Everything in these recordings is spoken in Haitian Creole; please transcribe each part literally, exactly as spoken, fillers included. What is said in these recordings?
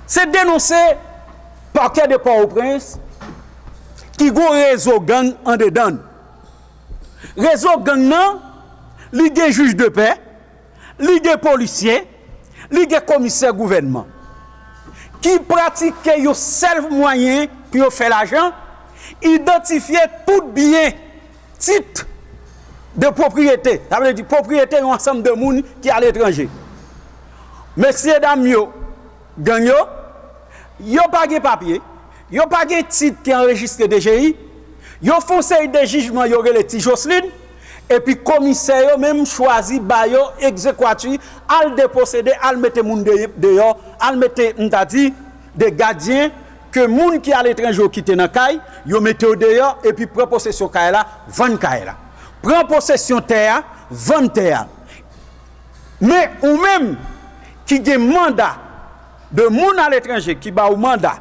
Se denonse Pakè de Pòtoprens ki gon rezo gang andedan l. Rezo gang nan, li gen jij de pè, li gen polisye, li gen komisè gouvènman ki pratike yon sèl mwayen pou yo fè lajan, idantifye tout byen, tit de pwopriyete, sa vle di pwopriyete yon ansanm de moun ki aletranje. Mesyedam yo, gang yo, yo pa gen papye, yo pa gen tit ki anrejistre D G I, yo fè yon seri de jijman yo rele Ti Joslin, epi komisè yo menm chwazi ba yo egzekwati, al deposede, al mete moun de- deyò, al mete, m ta di, de gadyen ke moun ki aletranje yo kite nan kay, yo mete yo deyò, epi pran posesyon kay la, vann kay la. Pran posesyon tè a, vann tè a. Men ou menm ki gen manda de moun aletranje ki ba ou manda,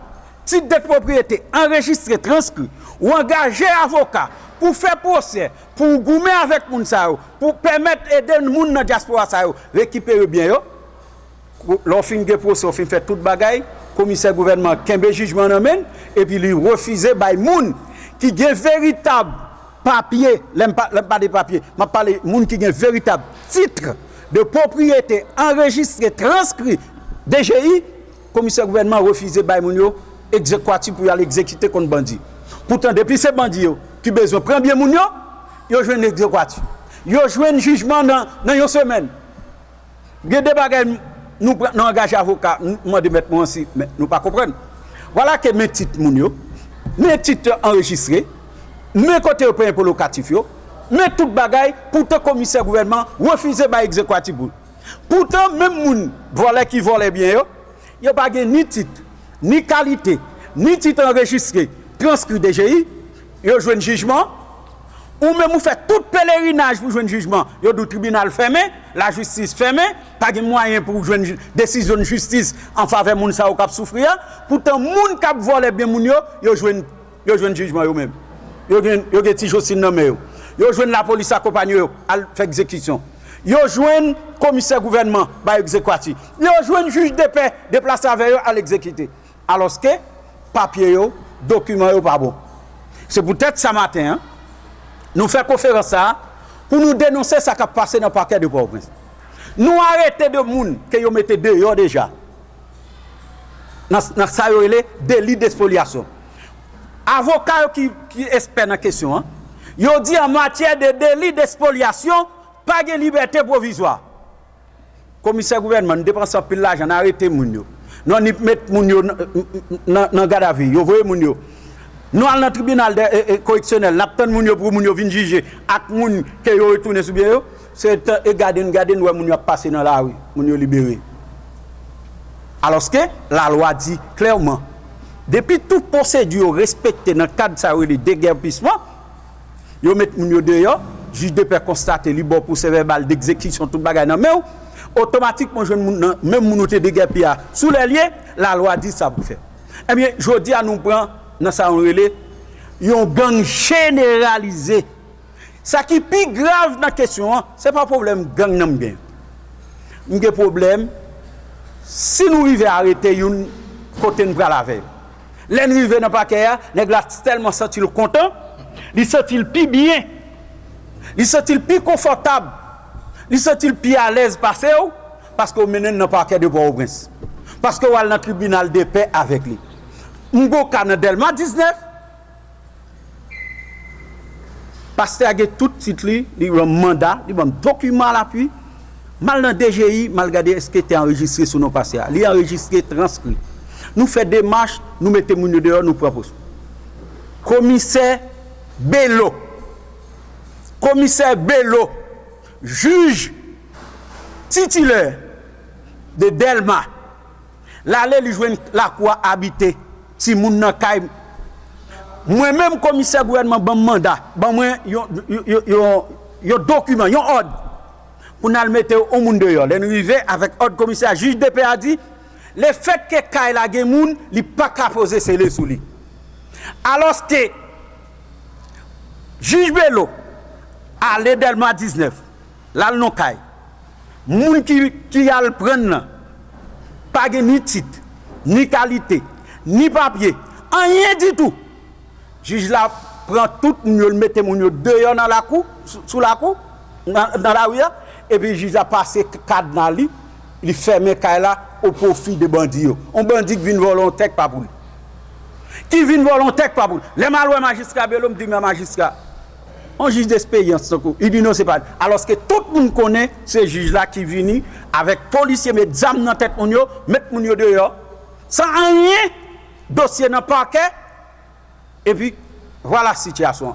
tit de pwopriyete anrejistre, transkri, ou angaje avoka pou fè pwosè, pou w goumen avèk moun sa yo, pou pèmèt ede moun nan dyaspora sa yo rekipere byen yo. Lè w fin gen pwosè, w fin fè tout bagay, komisè gouvènman kenbe jijman nan men l, epi li refize bay moun ki gen veritab papye, lè m pa, lè m pale papye, m ap pale moun ki gen veritab tit de pwopriyete anrejistre, transkri, D G I, komisè gouvènman refize bay moun yo egzekwati pou y al egzekite kont bandi. Poutan, depi se bandi yo ki bezwen pran byen moun yo, yo jwenn egzekwati. Yo jwenn jijman nan, nan yon semèn. Gen de bagay nou pran, nou angaje avoka, nou mande mèt Morancy, men nou pa konprann. Vwala ke men tit moun yo, men tit anrejistre, men kote yo peye pou lokatif yo, men tout bagay, poutan komisè gouvènman refize bay egzekwati pou. Poutan menm moun vòlè ki vòlè byen yo, yo pa gen ni tit, ni kalite, ni tit anrejistre, transkri D G I, yo jwenn jijman, ou menm ou fè tout pelerinaj pou jwenn jijman, yo di w tribinal fèmen, lajistis fèmen, pa gen mwayen pou w jwenn ji- desizyon jistis an favè moun sa yo k ap soufri a, poutan moun k ap vòlè byen moun yo, yo jwenn, yo jwenn jijman yo menm. Yo gen, yo gen Ti Joslin nan men yo. Yo jwenn lapolis akonpanye yo, al fè egzekisyon. Yo jwenn komisè gouvènman bay egzekwati. Yo jwenn jij de pè deplase avè yo al egzekite. Alòske papye yo, dokiman yo pa bon. Se poutèt sa maten an, nou fè konferans sa a pou nou denonse sa k ap pase nan Pakè de Pòtoprens. Nou arete de moun ke yo mete deyò deja nan, nan sa yo rele deli despolyasyon. Avoka yo ki, ki espè nan kesyon an, yo di an matyè de deli despolyasyon, pa gen libète pwovizwa. Komisè gouvènman, n depanse anpil lajan, n arete moun yo. Nou annik met moun yo nan, nan, nan gadavi, yo voye moun yo. Nou al nan tribinal de, e, e, koreksyonèl, n ap tann moun yo pou moun yo vin jije ak moun ke yo retounen sou byen yo. Se tan, e gade n, gade n wè moun yo ap pase nan lari, moun yo libere. Alòske, lalwa di klèman, depi tout pwosedi yo respekte nan kad sa yo rele degèpisman, yo met moun yo deyò, jij de pè konstate li ba w pwosè vèbal degzekisyon tout bagay nan men w, otomatikman w jwenn moun nan, menm moun ou te degèpi a sou lè l ye, lalwa di sa pou fè. Ebyen, jodi a nou pran nan sa yo rele yon gang jeneralize. Sa ki pi grav nan kesyon an, se pa pwoblèm gang nan m gen. M gen pwoblèm si nou rive arete youn kote n pral avè l. Lè n rive nan pakè a, nèg la tèlman santi l kontan, li santi l pi byen, li santi l pi konfòtab, li santi l pi alèz pase w, paske w mennen l nan pakè de Pòtoprens, paske w al nan tribinal de pè avèk li. M gon ka nan Dèlma diznèf, pastè a gen tout tit li, li ban m manda, li ban m dokiman alapui. M al nan D G I, m al gade èske te anrejistre sou non pastè a. Li anrejistre, transkri. Nou fè demach, nou mete moun yo deyò, nou pran pòz. Komisè Belo, komisè Belo, jij titilè de Dèlma, l ale, li jwenn lakou a abite, timoun nan kay. Mwen menm, komisè gouvènman ban m manda, ban mwen yon, yon, yon, yon, yon dokiman, yon òd pou n al mete yon moun deyò. Lè n rive avèk òd komisè a, jij de pè a di, lefètke kay la gen moun, li pa ka poze sele sou li. Alòske jij Belo ale Dèlma diznèf, l al nan kay. Moun ki, ki al pran l nan pa gen ni tit, ni kalite, ni papye, anyen ditou. Jij la pran tout moun yo, l mete moun yo deyò nan lakou, sou, sou lakou, nan, nan lari a, epi jij la pase kadna li, li fèmen kay la o pwofi de bandi yo. On bandi ki vin vòlè on tèk pa pou li. Ki vin vòlè on tèk pa pou li. Lè m al wè majistra Belo, m di men majistra, on jij desperyans tankou, li di non, se pa li. Alòske tout moun konnen se jij la ki vini avèk polisye, met zam nan tèt moun yo, met moun yo deyò, san anyen, dosye nan pakè, epi vwala sitiyasyon an.